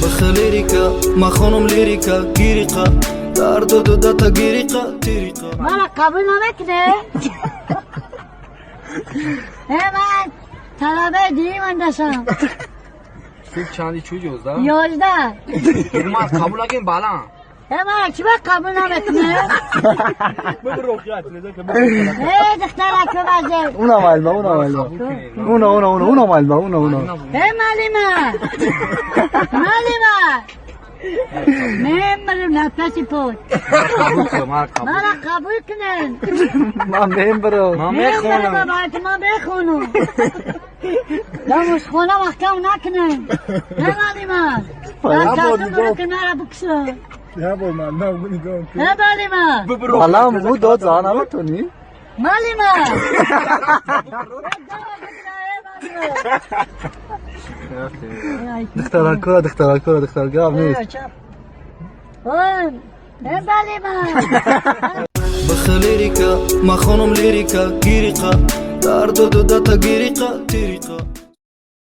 Бихе лирика, ма хонум лирика, гириқа. Дар дуду дата гириқа, тириқа. Мана қабул намекунӣ? Э, ман талабаи дуюм андашам. Синф чанди, чуд, 11? 11. Ман қабул накунем баланд. Э, мана чӣ ба қабул намекунӣ? Э, духтарако базе. Уна малма, уна малма. Уна, уна, уна, уна малма, уна, уна. Э, малима. Малима. Мембарам нафаси пой. Қабул кун, ман қабул. Мана қабул кунен. Ман мембарам. Ман мембарам. мехонам. Ман бехонам. Дамошхона маҳкам накунем. Э, малима. Дар кун мара бикшо. Я бор ман на нигоҳ кун. Э, малима. Балам бу дод зан наметонӣ? Малима. Духтаракора, духтаракора, духтар гап нест. Э, малима. Бихе лирика, ма хонум лирика, гириқа. Дар дуду дата гириқа, тириқа.